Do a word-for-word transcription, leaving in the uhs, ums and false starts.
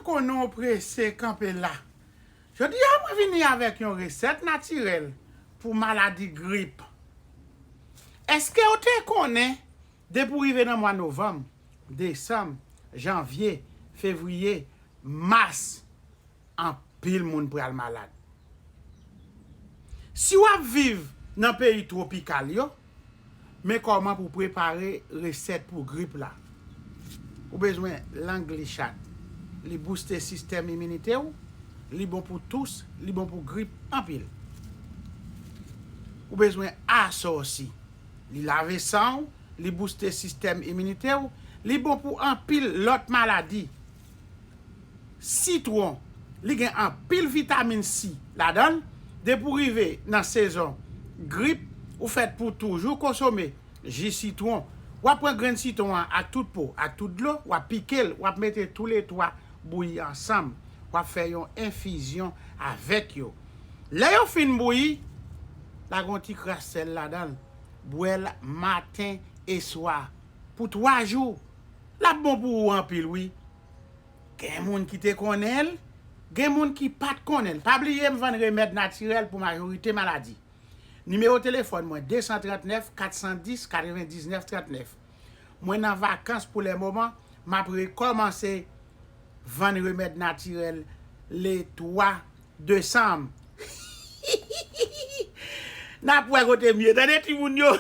Konnen w prese, kanpe la. Jodi a, mwen vini avèk yon resèt natirèl pou maladi grip. Èske w te konnen, depi w rive nan mwa novanm, desanm, janvye, fevriye, mas, anpil moun pral malad? Si w ap viv nan peyi twopikal yo, men kòman pou prepare resèt pou grip la. Ou bezwen lang glichat. Li bouste sistèm iminite w, li bon pou tous, li bon pou grip anpil. Ou bezwen asòsi. Li lave san w, li bouste sistèm iminite w, li bon pou anpil lòt maladi. Sitwon, li gen anpil vitamin C ladan l. Depi w rive nan sezon grip, ou fèt pou toujou konsome ji sitwon. W ap pran grenn sitwon an ak tout po, ak tout dlo, w ap pike l, w ap mete toulètwa bouyi ansanm. W ap fè yon enfizyon avèk yo. Lè yo fin bouyi, lage yon ti kras sèl ladan l. Bwè l maten e swa pou twa jou. L ap bon pou ou anpil, wi. Gen moun ki te konnen l, gen moun ki pa t konnen l. Pa bliye, m vann remèd natirèl pou majorite maladi. Nimewo telefòn mwen, de san trannèf, kat san dis, katrevendiznèf trannèf. Mwen nan vakans pou lè moman, m ap rekòmanse vann remèd natirèl le twa desanm. N ap wè kote m ye, tande timoun yo.